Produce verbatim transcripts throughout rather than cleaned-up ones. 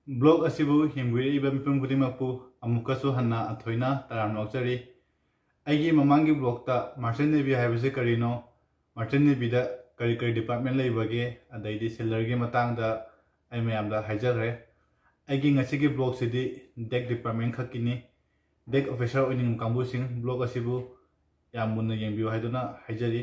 Blog ꯑꯁꯤꯕꯨ ꯌꯦꯡꯕꯤꯔꯛꯏꯕ ꯃꯤꯄꯨꯝ ꯈꯨꯗꯤꯡꯃꯛꯄꯨ ꯑꯃꯨꯛꯀꯁꯨ ꯍꯟꯅ ꯑꯊꯣꯏꯅ ꯇꯔꯥꯝꯅ ꯑꯣꯛꯆꯔꯤ꯫ ꯑꯩꯒꯤ ꯃꯃꯥꯡꯒꯤ ꯕ꯭ꯂꯣꯒꯇ Merchant Navy ꯍꯥꯏꯕꯁꯤ ꯀꯔꯤꯅꯣ, Merchant Navyꯗ ꯀꯔꯤ ꯀꯔꯤ department ꯂꯩꯕꯒꯦ, ꯑꯗꯩꯗꯤ sailorꯒꯤ ꯃꯇꯥꯡꯗ ꯑꯩ ꯃꯌꯥꯝꯗ ꯍꯥꯏꯖꯈ꯭ꯔꯦ꯫ ꯑꯩꯒꯤ ꯉꯁꯤꯒꯤ ꯕ꯭ꯂꯣꯒꯁꯤꯗꯤ deck department ꯈꯛꯀꯤꯅꯤ꯫ Deck officer ꯑꯣꯏꯅꯤꯡꯕ ꯀꯥꯡꯕꯨꯁꯤꯡ ꯕ꯭ꯂꯣꯒ ꯑꯁꯤꯕꯨ ꯌꯥꯝ ꯃꯨꯟꯅ ꯌꯦꯡꯕꯤꯌꯨ ꯍꯥꯏꯗꯨꯅ ꯍꯥꯏꯖꯔꯤ꯫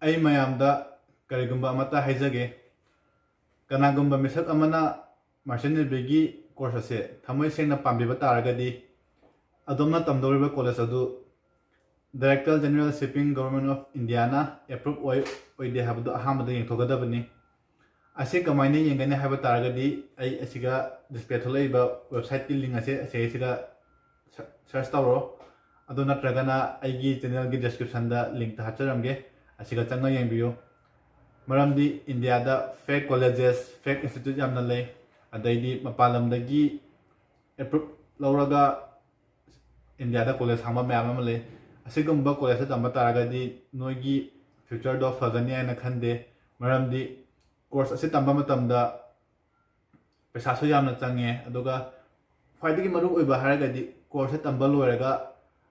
ꯑꯩ ꯃꯌꯥꯝꯗ ꯀꯔꯤꯒꯨꯝꯕ ꯑꯃꯠꯇ ꯍꯥꯏꯖꯒꯦ꯫ ꯀꯅꯥꯒꯨꯝꯕ ꯃꯤꯁꯛ ꯑꯃꯅ Merchant Navyꯒꯤ course ꯑꯁꯦ ꯊꯃꯣꯏ ꯁꯦꯡꯅ ꯄꯥꯝꯕꯤꯕ ꯇꯥꯔꯒꯗꯤ, ꯑꯗꯣꯝꯅ ꯇꯝꯗꯧꯔꯤꯕ college ꯑꯗꯨ Director General Shipping Government of Indiaꯅ approve ꯑꯣꯏ ꯑꯣꯏꯗꯦ ꯍꯥꯏꯕꯗꯨ ꯑꯍꯥꯟꯕꯗ ꯌꯦꯡꯊꯣꯛꯀꯗꯕꯅꯤ꯫ ꯑꯁꯤ ꯀꯃꯥꯏꯅ ꯌꯦꯡꯒꯅꯤ ꯍꯥꯏꯕ ꯇꯥꯔꯒꯗꯤ, ꯑꯩ ꯑꯁꯤꯒ display ꯊꯣꯛꯂꯛꯏꯕ websiteꯀꯤ link ꯑꯁꯦ ꯑꯁꯤꯁꯤꯒ search ꯇꯧꯔꯣ꯫ ꯑꯗꯨ ꯅꯠꯇ꯭ꯔꯒꯅ ꯑꯩꯒꯤ channelꯒꯤ descriptionꯗ linkꯇ ꯍꯥꯞꯆꯔꯝꯒꯦ, ꯑꯁꯤꯒ ꯆꯪꯉ ꯌꯦꯡꯕꯤꯌꯨ꯫ ꯃꯔꯝꯗꯤ Indiaꯗ fake colleges, fake institute ꯌꯥꯝꯅ ꯂꯩ꯫ ꯑꯗꯩꯗꯤ ꯃꯄꯥꯟ ꯂꯝꯗꯒꯤ approve ꯂꯧꯔꯒ Indiaꯗ college ꯍꯥꯡꯕ ꯃꯌꯥꯝ ꯑꯃ ꯂꯩ꯫ ꯑꯁꯤꯒꯨꯝꯕ collegeꯇ ꯇꯝꯕ ꯇꯥꯔꯒꯗꯤ ꯅꯣꯏꯒꯤ futureꯗꯣ ꯐꯒꯅꯤ ꯍꯥꯏꯅ ꯈꯟꯗꯦ꯫ ꯃꯔꯝꯗꯤ course ꯑꯁꯤ ꯇꯝꯕ ꯃꯇꯝꯗ ꯄꯩꯁꯥꯁꯨ ꯌꯥꯝꯅ ꯆꯪꯉꯦ, ꯑꯗꯨꯒ ꯈ꯭ꯋꯥꯏꯗꯒꯤ ꯃꯔꯨ ꯑꯣꯏꯕ ꯍꯥꯏꯔꯒꯗꯤ courseꯁꯦ ꯇꯝꯕ ꯂꯣꯏꯔꯒ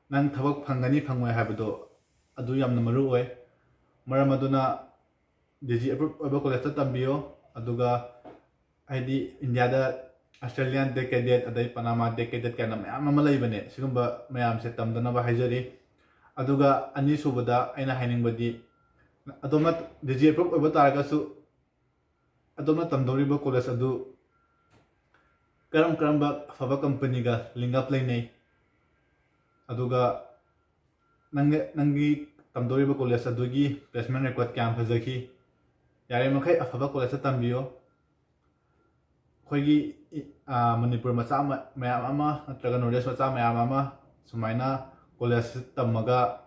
ꯅꯪ ꯊꯕꯛ ꯐꯪꯒꯅꯤ ꯐꯪꯉꯣꯏ ꯍꯥꯏꯕꯗꯣ, ꯑꯗꯨ ꯌꯥꯝꯅ ꯃꯔꯨ ꯑꯣꯏ꯫ ꯃꯔꯝ ꯑꯗꯨꯅ DG approve ꯑꯣꯏꯕ collegeꯇ ꯇꯝꯕꯤꯌꯣ꯫ ꯑꯗꯨꯒ ꯍꯥꯏꯗꯤ Indiaꯗ Australian Deck Cadet, ꯑꯗꯩ Panama Deck Cadet ꯀꯥꯏꯅ ꯃꯌꯥꯝ ꯑꯃ ꯂꯩꯕꯅꯦ꯫ ꯁꯤꯒꯨꯝꯕ ꯃꯌꯥꯝꯁꯦ ꯇꯝꯗꯅꯕ ꯍꯥꯏꯖꯔꯤ꯫ ꯑꯗꯨꯒ ꯑꯅꯤꯁꯨꯕꯗ ꯑꯩꯅ ꯍꯥꯏꯅꯤꯡꯕꯗꯤ, ꯑꯗꯣꯝꯅ DG approve ꯑꯣꯏꯕ ꯇꯥꯔꯒꯁꯨ, ꯑꯗꯣꯝꯅ ꯇꯝꯗꯧꯔꯤꯕ college ꯑꯗꯨ ꯀꯔꯝ ꯀꯔꯝꯕ ꯑꯐꯕ companyꯒ link up ꯂꯩꯅꯩ, ꯑꯗꯨꯒ ꯅꯪ, ꯅꯪꯒꯤ ꯇꯝꯗꯧꯔꯤꯕ college ꯑꯗꯨꯒꯤ placement record ꯀꯌꯥꯝ ꯐꯖꯈꯤ, ꯌꯥꯔꯤꯃꯈꯩ ꯑꯐꯕ collegeꯇ ꯇꯝꯕꯤꯌꯨ꯫ ꯑꯩꯈꯣꯏꯒꯤ ꯏ-, ꯑ, ꯃꯅꯤꯄꯨꯔ ꯃꯆꯥ ꯑꯃ, ꯃꯌꯥꯝ ꯑꯃ ꯅꯠꯇ꯭ꯔꯒ North East ꯃꯆꯥ ꯃꯌꯥꯝ ꯑꯃ ꯁꯨꯃꯥꯏꯅ college ꯇꯝꯃꯒ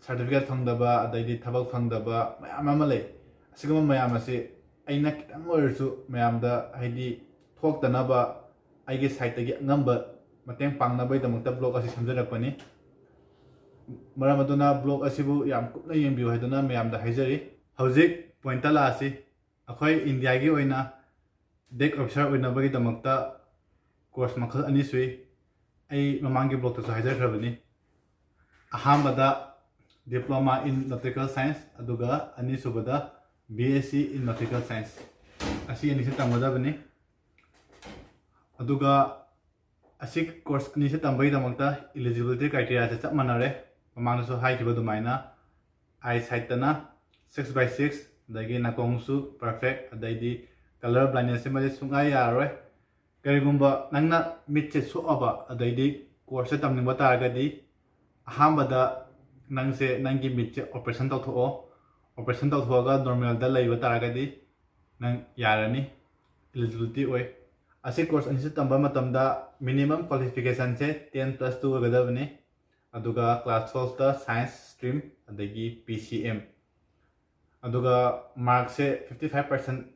certificate ꯐꯪꯗꯕ, ꯑꯗꯩꯗꯤ ꯊꯕꯛ ꯐꯪꯗꯕ ꯃꯌꯥꯝ ꯑꯃ ꯂꯩ꯫ ꯑꯁꯤꯒꯨꯝꯕ ꯃꯌꯥꯝ ꯑꯁꯤ ꯑꯩꯅ ꯈꯤꯇꯪ ꯑꯣꯏꯔꯁꯨ ꯃꯌꯥꯝꯗ, ꯍꯥꯏꯗꯤ, ꯊꯣꯛꯇꯅꯕ ꯑꯩꯒꯤ ꯁꯥꯏꯠꯇꯒꯤ ꯑꯉꯝꯕ ꯃꯇꯦꯡ ꯄꯥꯡꯅꯕꯒꯤꯗꯃꯛꯇ ꯕ꯭ꯂꯣꯒ ꯑꯁꯤ ꯁꯦꯝꯖꯔꯛꯄꯅꯤ꯫ ꯃꯔꯝ ꯑꯗꯨꯅ ꯕ꯭ꯂꯣꯒ ꯑꯁꯤꯕꯨ ꯌꯥꯝ ꯀꯨꯞꯅ ꯌꯦꯡꯕꯤꯌꯨ ꯍꯥꯏꯗꯨꯅ ꯃꯌꯥꯝꯗ ꯍꯥꯏꯖꯔꯤ꯫ ꯍꯧꯖꯤꯛ ꯄꯣꯏꯟꯠꯇ ꯂꯥꯛꯑꯁꯤ꯫ ꯑꯩꯈꯣꯏ ꯏꯟꯗꯤꯌꯥꯒꯤ ꯑꯣꯏꯅ ꯗꯦꯛ ꯑꯣꯐꯤꯁꯥꯔ ꯑꯣꯏꯅꯕꯒꯤꯗꯃꯛꯇ ꯀꯣꯔꯁ ꯃꯈꯜ ꯑꯅꯤ ꯁꯨꯏ꯫ ꯑꯩ ꯃꯃꯥꯡꯒꯤ ꯕ꯭ꯂꯣꯛꯇꯁꯨ ꯍꯥꯏꯖꯈ꯭ꯔꯕꯅꯤ꯫ ꯑꯍꯥꯟꯕꯗ Diploma in Nautical Science, ꯑꯗꯨꯒ ꯑꯅꯤꯁꯨꯕꯗ B S c in Nautical Science꯫ ꯑꯁꯤ ꯑꯅꯤꯁꯤ ꯇꯝꯒꯗꯕꯅꯤ꯫ ꯑꯗꯨꯒ ꯑꯁꯤ ꯀꯣꯔꯁ ꯑꯅꯤꯁꯤ ꯇꯝꯕꯒꯤꯗꯃꯛꯇ eligibility criteriaꯁꯦ ꯆꯞ ꯃꯥꯟꯅꯔꯦ꯫ ꯃꯃꯥꯡꯗꯁꯨ ꯍꯥꯏꯈꯤꯕ ꯑꯗꯨꯃꯥꯏꯅ, eye sightꯇꯅ six by six, ꯑꯗꯒꯤ ꯅꯥꯀꯣꯡꯁꯨ perfect, ꯑꯗꯩꯗꯤ colour blindnessꯁꯤꯃꯗꯤ ꯁꯨꯡꯌꯥ ꯌꯥꯔꯔꯣꯏ꯫ ꯀꯔꯤꯒꯨꯝꯕ ꯅꯪꯅ ꯃꯤꯠꯁꯦ ꯁꯣꯛꯑꯕ, ꯑꯗꯩꯗꯤ ꯀꯣꯔꯁꯁꯦ ꯇꯝꯅꯤꯡꯕ ꯇꯥꯔꯒꯗꯤ, ꯑꯍꯥꯟꯕꯗ ꯅꯪꯁꯦ ꯅꯪꯒꯤ ꯃꯤꯠꯁꯦ operation ꯇꯧꯊꯣꯛꯑꯣ꯫ Operation ꯇꯧꯊꯣꯛꯑꯒ normalꯗ ꯂꯩꯕ ꯇꯥꯔꯒꯗꯤ ꯅꯪ ꯌꯥꯔꯅꯤ, eligibility ꯑꯣꯏ꯫ ꯑꯁꯤ ꯀꯣꯔꯁ ꯑꯅꯤꯁꯤ ꯇꯝꯕ ꯃꯇꯝꯗ minimum qualificationꯁꯦ ten plus two ꯑꯣꯏꯒꯗꯕꯅꯤ꯫ ꯑꯗꯨꯒ class twelveꯇ science stream, ꯑꯗꯒꯤ P C M, ꯑꯗꯨꯒ markꯁꯦ fifty five percent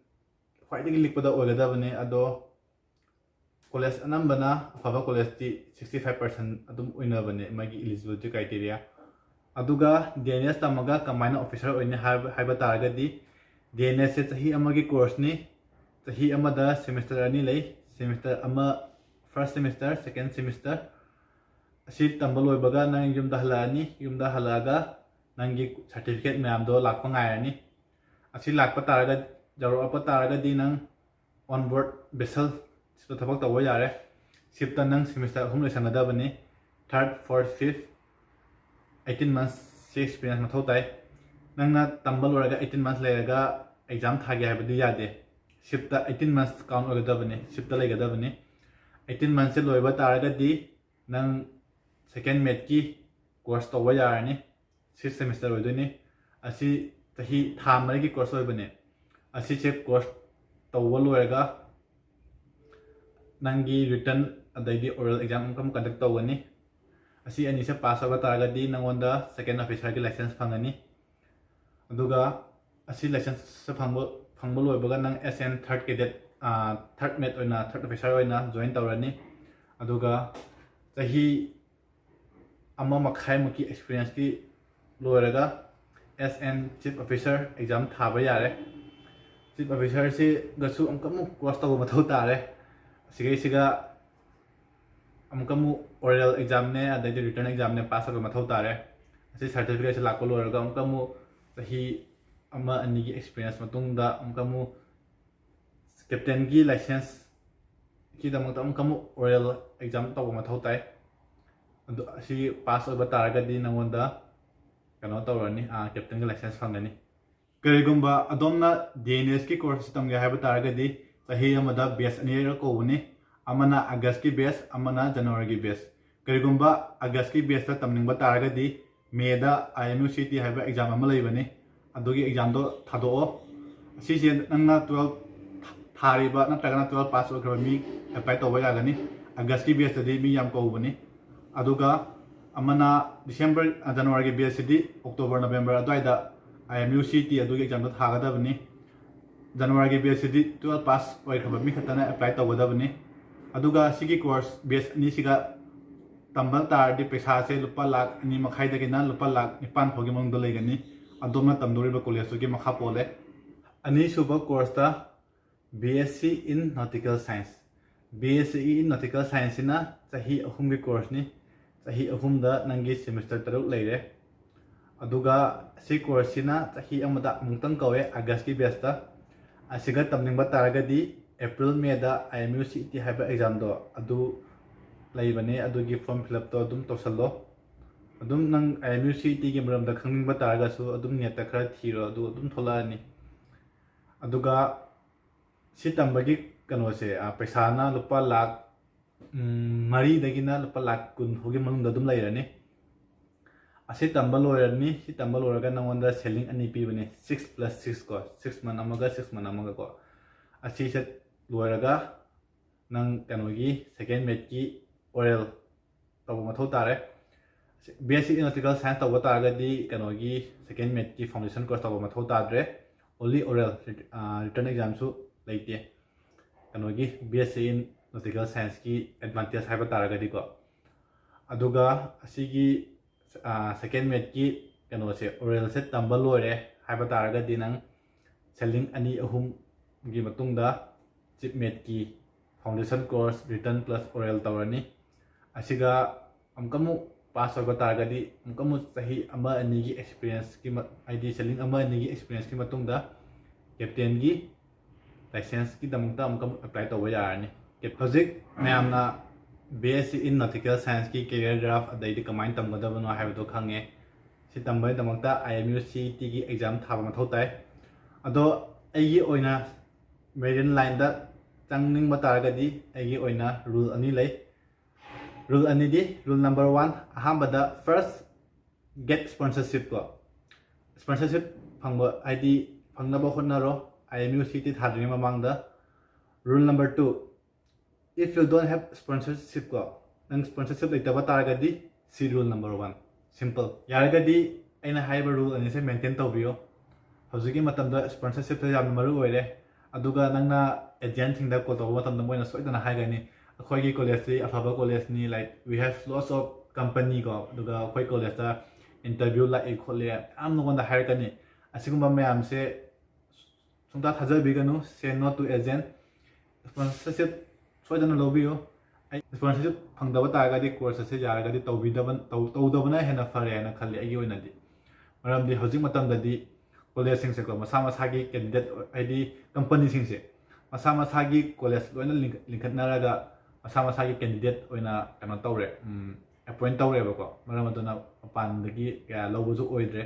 ꯈ꯭ꯋꯥꯏꯗꯒꯤ ꯂꯤꯛꯄꯗ ꯑꯣꯏꯒꯗꯕꯅꯤ꯫ ꯑꯗꯣ ꯀꯣꯂꯦꯖ ꯑꯅꯝꯕꯅ, ꯑꯐꯕ ꯀꯣꯂꯦꯖꯇꯤ sixty five percent ꯑꯗꯨꯝ ꯑꯣꯏꯅꯕꯅꯦ ꯃꯥꯒꯤ eligibility criteria꯫ ꯑꯗꯨꯒ D N S ꯇꯝꯃꯒ ꯀꯃꯥꯏꯅ ꯑꯣꯐꯤꯁꯥꯔ ꯑꯣꯏꯅꯤ ꯍꯥꯏꯕ, ꯍꯥꯏꯕ ꯇꯥꯔꯒꯗꯤ, D N Sꯁꯦ ꯆꯍꯤ ꯑꯃꯒꯤ ꯀꯣꯔꯁꯅꯤ꯫ ꯆꯍꯤ ꯑꯃꯗ semester ꯑꯅꯤ ꯂꯩ꯫ Semester ꯑꯃ, first semester, second semester꯫ ꯑꯁꯤ ꯇꯝꯕ ꯂꯣꯏꯕꯒ ꯅꯪ ꯌꯨꯝꯗ ꯍꯜꯂꯛꯑꯅꯤ꯫ ꯌꯨꯝꯗ ꯍꯜꯂꯛꯑꯒ ꯅꯪꯒꯤ certificate ꯃꯌꯥꯝꯗꯣ ꯂꯥꯛꯄ ꯉꯥꯏꯔꯅꯤ꯫ ꯑꯁꯤ ꯂꯥꯛꯄ ꯇꯥꯔꯒ, ꯌꯧꯔꯛꯄ ꯇꯥꯔꯒꯗꯤ ꯅꯪ on board vessel shipꯇ ꯊꯕꯛ ꯇꯧꯕ ꯌꯥꯔꯦ꯫ Shipꯇ ꯅꯪ semester ꯑꯍꯨꯝ ꯂꯣꯏꯁꯟꯒꯗꯕꯅꯤ꯫ Third, fourth, fifth, eighteen monthsꯁꯤ experience ꯃꯊꯧ ꯇꯥꯏ꯫ ꯅꯪꯅ ꯇꯝꯕ ꯂꯣꯏꯔꯒ eighteen months ꯂꯩꯔꯒ exam ꯊꯥꯒꯦ ꯍꯥꯏꯕꯗꯤ ꯌꯥꯗꯦ꯫ Shipꯇ eighteen months count ꯑꯣꯏꯒꯗꯕꯅꯤ, shipꯇ ꯂꯩꯒꯗꯕꯅꯤ꯫ Eighteen monthsꯁꯦ ꯂꯣꯏꯕ ꯇꯥꯔꯒꯗꯤ ꯅꯪ second mateꯀꯤ course ꯇꯧꯕ ꯌꯥꯔꯅꯤ꯫ Six semester ꯑꯣꯏꯗꯣꯏꯅꯤ꯫ ꯑꯁꯤ ꯆꯍꯤ ꯊꯥ ꯃꯔꯤꯒꯤ course ꯑꯣꯏꯕꯅꯦ꯫ ꯑꯁꯤꯁꯦ course ꯇꯧꯕ ꯂꯣꯏꯔꯒ ꯅꯪꯒꯤ written ꯑꯗꯩꯗꯤ oral exam ꯑꯃ conduct ꯇꯧꯒꯅꯤ꯫ ꯑꯁꯤ ꯑꯅꯤꯁꯦ pass ꯑꯣꯏꯕ ꯇꯥꯔꯒꯗꯤ ꯅꯪꯉꯣꯟꯗ second officerꯒꯤ license ꯐꯪꯒꯅꯤ꯫ ꯑꯗꯨꯒ ꯑꯁꯤ license ꯐꯪꯕ ꯐꯪꯕ ꯂꯣꯏꯕꯒ ꯅꯪ S N third cadet, third mate ꯑꯣꯏꯅ, third officer ꯑꯣꯏꯅ join ꯇꯧꯔꯅꯤ꯫ ꯑꯗꯨꯒ ꯆꯍꯤ ꯑꯃ ꯃꯈꯥꯏꯃꯨꯛꯀꯤ experienceꯀꯤ ꯂꯣꯏꯔꯒ S N chief officer exam ꯊꯥꯕ ꯌꯥꯔꯦ꯫ Chief officerꯁꯤꯒꯁꯨ ꯑꯃꯨꯛꯀ ꯑꯃꯨꯛ cross ꯇꯧꯕ ꯃꯊꯧ ꯇꯥꯔꯦ꯫ ꯑꯁꯤꯒꯩꯁꯤꯒ ꯑꯃꯨꯛꯀ ꯑꯃꯨꯛ oral examꯅꯦ, ꯑꯗꯩꯗꯤ written examꯅꯦ pass ꯇꯧꯕ ꯃꯊꯧ ꯇꯥꯔꯦ꯫ ꯑꯁꯤ certificateꯁꯦ ꯂꯥꯛꯄ ꯂꯣꯏꯔꯒ ꯑꯃꯨꯛꯀ ꯑꯃꯨꯛ ꯆꯍꯤ ꯑꯃ ꯑꯅꯤꯒꯤ experience ꯃꯇꯨꯡꯗ ꯑꯃꯨꯛꯀ ꯑꯃꯨꯛ captainꯒꯤ licenseꯀꯤꯗꯃꯛꯇ ꯑꯃꯨꯛꯀ ꯑꯃꯨꯛ oral exam ꯇꯧꯕ ꯃꯊꯧ ꯇꯥꯏ꯫ ꯑꯗꯨ ꯑꯁꯤ pass ꯑꯣꯏꯕ ꯇꯥꯔꯒꯗꯤ ꯅꯉꯣꯟꯗ ꯀꯩꯅꯣ ꯇꯧꯔꯅꯤ, captainꯒꯤ license ꯐꯪꯒꯅꯤ꯫ ꯀꯔꯤꯒꯨꯝꯕ ꯑꯗꯣꯝꯅ D N Sꯀꯤ course ꯑꯁꯤ ꯇꯝꯒꯦ ꯍꯥꯏꯕ ꯇꯥꯔꯒꯗꯤ ꯆꯍꯤ ꯑꯃꯗ batch ꯑꯅꯤꯔꯛ ꯀꯧꯕꯅꯤ꯫ ꯑꯃꯅ Augustꯀꯤ batch, ꯑꯃꯅ Januaryꯒꯤ batch꯫ ꯀꯔꯤꯒꯨꯝꯕ Augustꯀꯤ batchꯇ ꯇꯝꯅꯤꯡꯕ ꯇꯥꯔꯒꯗꯤ Mayꯗ I M U C E T ꯍꯥꯏꯕ exam ꯑꯃ ꯂꯩꯕꯅꯤ, ꯑꯗꯨꯒꯤ examꯗꯣ ꯊꯥꯗꯣꯛꯑꯣ꯫ ꯑꯁꯤꯁꯦ ꯅꯪꯅ twelve ꯊꯥꯔꯤꯕ ꯅꯠꯇ꯭ꯔꯒꯅ twelve pass ꯑꯣꯏꯈ꯭ꯔꯕ ꯃꯤ apply ꯇꯧꯕ ꯌꯥꯒꯅꯤ꯫ Augustꯀꯤ batchꯇꯗꯤ ꯃꯤ ꯌꯥꯝ ꯀꯧꯕꯅꯤ꯫ ꯑꯗꯨꯒ ꯑꯃꯅ December, Januaryꯒꯤ batchꯁꯤꯗꯤ October, November ꯑꯗꯨꯋꯥꯏꯗ I M U C E T ꯑꯗꯨꯒꯤ examꯗꯣ ꯊꯥꯒꯗꯕꯅꯤ꯫ Januaryꯒꯤ batchꯁꯤꯗꯤ twelve pass ꯑꯣꯏꯈ꯭ꯔꯕ ꯃꯤ ꯈꯛꯇꯅ apply ꯇꯧꯒꯗꯕꯅꯤ꯫ ꯑꯗꯨꯒ ꯁꯤꯒꯤ course batch ꯑꯅꯤꯁꯤꯒ ꯇꯝꯕ ꯇꯥꯔꯗꯤ ꯄꯩꯁꯥꯁꯦ ꯂꯨꯄꯥ ꯂꯥꯈ ꯑꯅꯤ ꯃꯈꯥꯏꯗꯒꯤꯅ ꯂꯨꯄꯥ ꯂꯥꯈ ꯅꯤꯄꯥꯟ ꯐꯥꯎꯒꯤ ꯃꯅꯨꯡꯗ ꯂꯩꯒꯅꯤ꯫ ꯑꯗꯣꯝꯅ ꯇꯝꯗꯧꯔꯤꯕ collegeꯇꯨꯒꯤ ꯃꯈꯥ ꯄꯣꯜꯂꯦ꯫ ꯑꯅꯤꯁꯨꯕ courseꯇ B Sc in Nautical Science꯫ B Sc in Nautical Scienceꯁꯤꯅ ꯆꯍꯤ ꯑꯍꯨꯝꯒꯤ courseꯅꯤ꯫ ꯆꯍꯤ ꯑꯍꯨꯝꯗ ꯅꯪꯒꯤ semester ꯇꯔꯨꯛ ꯂꯩꯔꯦ꯫ ꯑꯗꯨꯒ ꯁꯤ courseꯁꯤꯅ ꯆꯍꯤ ꯑꯃꯗ ꯑꯃꯨꯛꯇꯪ ꯀꯧꯋꯦ, Augustꯀꯤ batchꯇ꯫ ꯑꯁꯤꯒ ꯇꯝꯅꯤꯡꯕ ꯇꯥꯔꯒꯗꯤ April, Mayꯗ I M U C E T ꯍꯥꯏꯕ examꯗꯣ ꯑꯗꯨ ꯂꯩꯕꯅꯦ, ꯑꯗꯨꯒꯤ form fill upꯇꯣ ꯑꯗꯨꯝ ꯇꯧꯁꯜꯂꯣ꯫ ꯑꯗꯨꯝ ꯅꯪ I M U C E Tꯒꯤ ꯃꯔꯝꯗ ꯈꯪꯅꯤꯡꯕ ꯇꯥꯔꯒꯁꯨ ꯑꯗꯨꯝ netꯇ ꯈꯔ ꯊꯤꯔꯣ, ꯑꯗꯨ ꯑꯗꯨꯝ ꯊꯣꯛꯂꯛꯑꯅꯤ꯫ ꯑꯗꯨꯒ ꯁꯤ ꯇꯝꯕꯒꯤ ꯀꯩꯅꯣꯁꯦ, ꯄꯩꯁꯥꯅ ꯂꯨꯄꯥ ꯂꯥꯈ ꯃꯔꯤꯗꯒꯤꯅ ꯂꯨꯄꯥ ꯂꯥꯈ ꯀꯨꯟ ꯐꯥꯎꯒꯤ ꯃꯅꯨꯡꯗ ꯑꯗꯨꯝ ꯂꯩꯔꯅꯤ꯫ ꯑꯁꯤ ꯇꯝꯕ ꯂꯣꯏꯔꯅꯤ꯫ ꯁꯤ ꯇꯝꯕ ꯂꯣꯏꯔꯒ ꯅꯉꯣꯟꯗ ꯁꯦꯂꯤꯡ ꯑꯅꯤ ꯄꯤꯕꯅꯦ, six plus six ꯀꯣ, six month ꯑꯃꯒ six month ꯑꯃꯒꯀꯣ꯫ ꯑꯁꯤꯁꯦ ꯂꯣꯏꯔꯒ ꯅꯪ ꯀꯩꯅꯣꯒꯤ second mateꯀꯤ oral ꯇꯧꯕ ꯃꯊꯧ ꯇꯥꯔꯦ꯫ B Sc in Nautical Science ꯇꯧꯕ ꯇꯥꯔꯒꯗꯤ ꯀꯩꯅꯣꯒꯤ second mateꯀꯤ foundation course ꯇꯧꯕ ꯃꯊꯧ ꯇꯥꯗ꯭ꯔꯦ꯫ only oral, written examꯁꯨ ꯂꯩꯇꯦ ꯀꯩꯅꯣꯒꯤ B Sc in Nautical Scienceꯀꯤ advantage ꯍꯥꯏꯕ ꯇꯥꯔꯒꯗꯤꯀꯣ꯫ ꯑꯗꯨꯒ ꯑꯁꯤꯒꯤ second metꯀꯤ ꯀꯩꯅꯣꯁꯦ, oralꯁꯦ ꯇꯝꯕ ꯂꯣꯏꯔꯦ ꯍꯥꯏꯕ ꯇꯥꯔꯒꯗꯤ ꯅꯪ ꯁꯦꯂꯤꯡ ꯑꯅꯤ ꯑꯍꯨꯝꯒꯤ ꯃꯇꯨꯡꯗ ChipMatꯀꯤ foundation course written plus oral ꯇꯧꯔꯅꯤ꯫ ꯑꯁꯤꯒ ꯑꯃꯨꯛꯀ ꯑꯃꯨꯛ ꯄꯥꯁ ꯑꯣꯏꯕ ꯇꯥꯔꯒꯗꯤ ꯑꯃꯨꯛꯀ ꯑꯃꯨꯛ ꯆꯍꯤ ꯑꯃ ꯑꯅꯤꯒꯤ experienceꯀꯤ ꯃ-, ꯍꯥꯏꯗꯤ ꯁꯦꯂꯤꯡ ꯑꯃ ꯑꯅꯤꯒꯤ experienceꯀꯤ ꯃꯇꯨꯡꯗ captainꯒꯤ licenceꯀꯤꯗꯃꯛꯇ ꯑꯃꯨꯛꯀ ꯑꯃꯨꯛ apply ꯇꯧꯕ ꯌꯥꯔꯅꯤ꯫ ꯍꯧꯖꯤꯛ ꯃꯌꯥꯝꯅ B Sc in Nautical Scienceꯀꯤ career graph ꯑꯗꯩꯗꯤ ꯀꯃꯥꯏꯅ ꯇꯝꯒꯗꯕꯅꯣ ꯍꯥꯏꯕꯗꯣ ꯈꯪꯉꯦ꯫ ꯁꯤ ꯇꯝꯕꯒꯤꯗꯃꯛꯇ IMU CETꯒꯤ exam ꯊꯥꯕ ꯃꯊꯧ ꯇꯥꯏ꯫ ꯑꯗꯣ ꯑꯩꯒꯤ ꯑꯣꯏꯅ marine lineꯗ ꯆꯪꯅꯤꯡꯕ ꯇꯥꯔꯒꯗꯤ ꯑꯩꯒꯤ ꯑꯣꯏꯅ rule ꯑꯅꯤ ꯂꯩ꯫ Rule ꯑꯅꯤꯗꯤ, rule number one, ꯑꯍꯥꯟꯕꯗ first get sponsorship ꯀꯣ꯫ Sponsorship ꯐꯪꯕ, ꯍꯥꯏꯗꯤ ꯐꯪꯅꯕ ꯍꯣꯠꯅꯔꯣ IMU CET ꯊꯥꯗ꯭ꯔꯤꯉꯩ ꯃꯃꯥꯡꯗ꯫ Rule number two, if you don't have sponsorship ꯀꯣ, ꯅꯪ sponsorship ꯂꯩꯇꯕ ꯇꯥꯔꯒꯗꯤ, ꯁꯤ rule number one꯫ Simple꯫ ꯌꯥꯔꯒꯗꯤ ꯑꯩꯅ ꯍꯥꯏꯔꯤꯕ rule ꯑꯅꯤꯁꯦ maintain ꯇꯧꯕꯤꯌꯨ꯫ ꯍꯧꯖꯤꯛꯀꯤ ꯃꯇꯝꯗ sponsorshipꯁꯦ ꯌꯥꯝꯅ ꯃꯔꯨ ꯑꯣꯏꯔꯦ꯫ ꯑꯗꯨꯒ ꯅꯪꯅ agentꯁꯤꯡꯗ call ꯇꯧꯕ ꯃꯇꯝꯗ ꯃꯣꯏꯅ ꯁꯣꯏꯗꯅ ꯍꯥꯏꯒꯅꯤ, "ꯑꯩꯈꯣꯏꯒꯤ collegeꯁꯤ ꯑꯐꯕ collegeꯅꯤ, like, we have lots of company" ꯀꯣ, ꯑꯗꯨꯒ "ꯑꯩꯈꯣꯏ collegeꯇ interview ꯂꯥꯛꯏ ꯈꯣꯠꯂꯤ" ꯌꯥꯝ ꯅꯉꯣꯟꯗ ꯍꯥꯏꯔꯛꯀꯅꯤ꯫ ꯑꯁꯤꯒꯨꯝꯕ ꯃꯌꯥꯝꯁꯦ ꯁꯨꯡꯊꯥ ꯊꯥꯖꯕꯤꯒꯅꯨ꯫ Say no to agent꯫ Sponsorship ꯁꯣꯏꯗꯅ ꯂꯧꯕꯤꯌꯨ꯫ ꯑꯩ sponsorship ꯐꯪꯗꯕ ꯇꯥꯔꯒꯗꯤ course ꯑꯁꯤ ꯌꯥꯔꯒꯗꯤ ꯇꯧꯕꯤꯗꯕ-, ꯇꯧ-, ꯇꯧꯗꯕꯅ ꯍꯦꯟꯅ ꯐꯔꯦ ꯍꯥꯏꯅ ꯈꯜꯂꯤ ꯑꯩꯒꯤ ꯑꯣꯏꯅꯗꯤ꯫ ꯃꯔꯝꯗꯤ ꯍꯧꯖꯤꯛ ꯃꯇꯝꯗꯗꯤ collegeꯁꯤꯡꯁꯦꯀꯣ, ꯃꯁꯥ ꯃꯁꯥꯒꯤ candidate, ꯍꯥꯏꯗꯤ companyꯁꯤꯡꯁꯦ ꯃꯁꯥ ꯃꯁꯥꯒꯤ college ꯂꯣꯏꯅ ꯂꯤꯡꯈꯠ-, ꯂꯤꯡꯈꯠꯅꯔꯒ ꯃꯁꯥ ꯃꯁꯥꯒꯤ candidate ꯑꯣꯏꯅ ꯀꯩꯅꯣ ꯇꯧꯔꯦ, ꯎꯝ, appoint ꯇꯧꯔꯦꯕꯀꯣ꯫ ꯃꯔꯝ ꯑꯗꯨꯅ ꯃꯄꯥꯟꯗꯒꯤ ꯀꯌꯥ ꯂꯧꯕꯁꯨ ꯑꯣꯏꯗ꯭ꯔꯦ꯫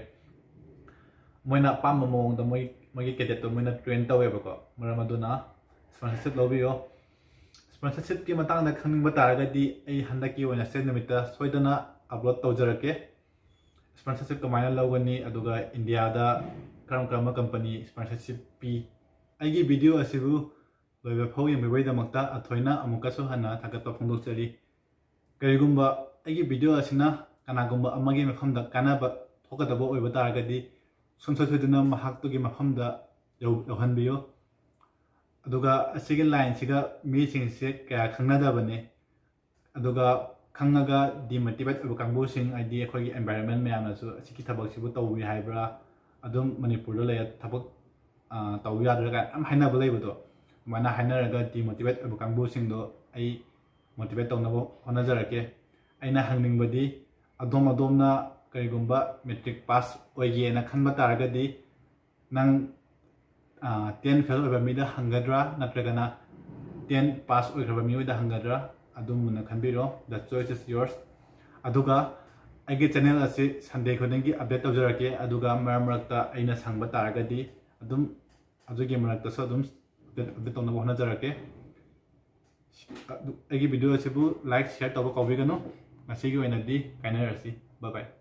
ꯃꯣꯏꯅ ꯑꯄꯥꯝꯕ ꯃꯑꯣꯡꯗ ꯃꯣꯏ, ꯃꯣꯏꯒꯤ cadetꯇꯣ ꯃꯣꯏꯅ train ꯇꯧꯋꯦꯕꯀꯣ꯫ ꯃꯔꯝ ꯑꯗꯨꯅ sponsorship ꯂꯧꯕꯤꯌꯣ꯫ Sponsorshipꯀꯤ ꯃꯇꯥꯡꯗ ꯈꯪꯅꯤꯡꯕ ꯇꯥꯔꯒꯗꯤ ꯑꯩ ꯍꯟꯗꯛꯀꯤ ꯑꯣꯏꯅ state numitꯇ ꯁꯣꯏꯗꯅ upload ꯇꯧꯖꯔꯛꯀꯦ꯫ Sponsorship ꯀꯃꯥꯏꯅ ꯂꯧꯒꯅꯤ, ꯑꯗꯨꯒ ꯏꯟꯗꯤꯌꯥꯗ ꯀꯔꯝ ꯀꯔꯝꯕ company sponsorship ꯄꯤ꯫ ꯑꯩꯒꯤ video ꯑꯁꯤꯕꯨ ꯂꯣꯏꯕ ꯐꯥꯎ ꯌꯦꯡꯕꯤꯕꯒꯤꯗꯃꯛꯇ ꯑꯊꯣꯏꯅ ꯑꯃꯨꯛꯀꯁꯨ ꯍꯟꯅ ꯊꯥꯒꯠꯄ ꯐꯣꯡꯗꯣꯛꯆꯔꯤ꯫ ꯀꯔꯤꯒꯨꯝꯕ ꯑꯩꯒꯤ video ꯑꯁꯤꯅ ꯀꯅꯥꯒꯨꯝꯕ ꯑꯃꯒꯤ ꯃꯐꯝꯗ ꯀꯥꯟꯅꯕ ꯊꯣꯛꯀꯗꯕ ꯑꯣꯏꯕ ꯇꯥꯔꯒꯗꯤ, ꯁꯨꯡꯁꯣꯏ ꯁꯣꯏꯗꯅ ꯃꯍꯥꯛꯇꯨꯒꯤ ꯃꯐꯝꯗ ꯌꯧ- ꯌꯧꯍꯟꯕꯤꯌꯨ꯫ ꯑꯗꯨꯒ ꯑꯁꯤꯒꯤ ꯂꯥꯏꯟꯁꯤꯒ ꯃꯤꯁꯤꯡꯁꯦ ꯀꯌꯥ ꯈꯪꯅꯗꯕꯅꯤ꯫ ꯑꯗꯨꯒ ꯈꯪꯉꯒ ꯗꯤꯃꯣꯇꯤꯚꯦꯠ ꯑꯣꯏꯕ ꯀꯥꯡꯕꯨꯁꯤꯡ, ꯍꯥꯏꯗꯤ ꯑꯩꯈꯣꯏꯒꯤ ꯑꯦꯟꯚꯥꯏꯔꯣꯟꯃꯦꯟ ꯃꯌꯥꯝꯅꯁꯨ ꯑꯁꯤꯒꯤ ꯊꯕꯛꯁꯤꯕꯨ ꯇꯧꯕꯤ ꯍꯥꯏꯕ꯭ꯔꯥ, ꯑꯗꯨꯝ ꯃꯅꯤꯄꯨꯔꯗ ꯂꯩꯔ ꯊꯕꯛ, ꯑ, ꯇꯧꯕ ꯌꯥꯗ꯭ꯔꯥ ꯀꯥꯏꯅ ꯌꯥꯝ ꯍꯥꯏꯅꯕ ꯂꯩꯕꯗꯣ, ꯑꯗꯨꯃꯥꯏꯅ ꯍꯥꯏꯅꯔꯒ ꯗꯤꯃꯣꯇꯤꯚꯦꯠ ꯑꯣꯏꯕ ꯀꯥꯡꯕꯨꯁꯤꯡꯗꯣ ꯑꯩ ꯃꯣꯇꯤꯚꯦꯠ ꯇꯧꯅꯕ ꯍꯣꯠꯅꯖꯔꯛꯀꯦ꯫ ꯑꯩꯅ ꯍꯪꯅꯤꯡꯕꯗꯤ, ꯑꯗꯣꯝ ꯑꯗꯣꯝꯅ ꯀꯔꯤꯒꯨꯝꯕ ꯃꯦꯇ꯭ꯔꯤꯛ ꯄꯥꯁ ꯑꯣꯏꯒꯦꯅ ꯈꯟꯕ ꯇꯥꯔꯒꯗꯤ, ꯅꯪ ꯇꯦꯟ ꯐꯦꯜ ꯑꯣꯏꯕ ꯃꯤꯗ ꯍꯪꯒꯗ꯭ꯔꯥ, ꯅꯠꯇ꯭ꯔꯒꯅ ꯇꯦꯟ ꯄꯥꯁ ꯑꯣꯏꯈ꯭ꯔꯕ ꯃꯤꯑꯣꯏꯗ ꯍꯪꯒꯗ꯭ꯔꯥ? ꯑꯗꯨꯝ ꯃꯨꯟꯅ ꯈꯟꯕꯤꯔꯣ꯫ The choice is yours. ꯑꯗꯨꯒ ꯑꯩꯒꯤ ꯆꯦꯅꯦꯜ ꯑꯁꯤ ꯁꯟꯗꯦ ꯈꯨꯗꯤꯡꯒꯤ ꯑꯞꯗꯦꯠ ꯇꯧꯖꯔꯛꯀꯦ, ꯑꯗꯨꯒ ꯃꯔꯛ ꯃꯔꯛꯇ ꯑꯩꯅ ꯁꯪꯕ ꯇꯥꯔꯒꯗꯤ ꯑꯗꯨꯝ ꯑꯗꯨꯒꯤ ꯃꯔꯛꯇꯁꯨ ꯑꯗꯨꯝ ꯑꯞꯗꯦꯠ, ꯑꯞꯗꯦꯠ ꯇꯧꯅꯕ ꯍꯣꯠꯅꯖꯔꯛꯀꯦ꯫ ꯑꯗꯨ, ꯑꯩꯒꯤ ꯚꯤꯗꯤꯑꯣ ꯑꯁꯤꯕꯨ ꯂꯥꯏꯛ, ꯁꯤꯌꯔ ꯇꯧꯕ ꯀꯥꯎꯕꯤꯒꯅꯨ꯫ ꯉꯁꯤꯒꯤ ꯑꯣꯏꯅꯗꯤ ꯀꯥꯏꯅꯔꯁꯤ꯫ Bye bye.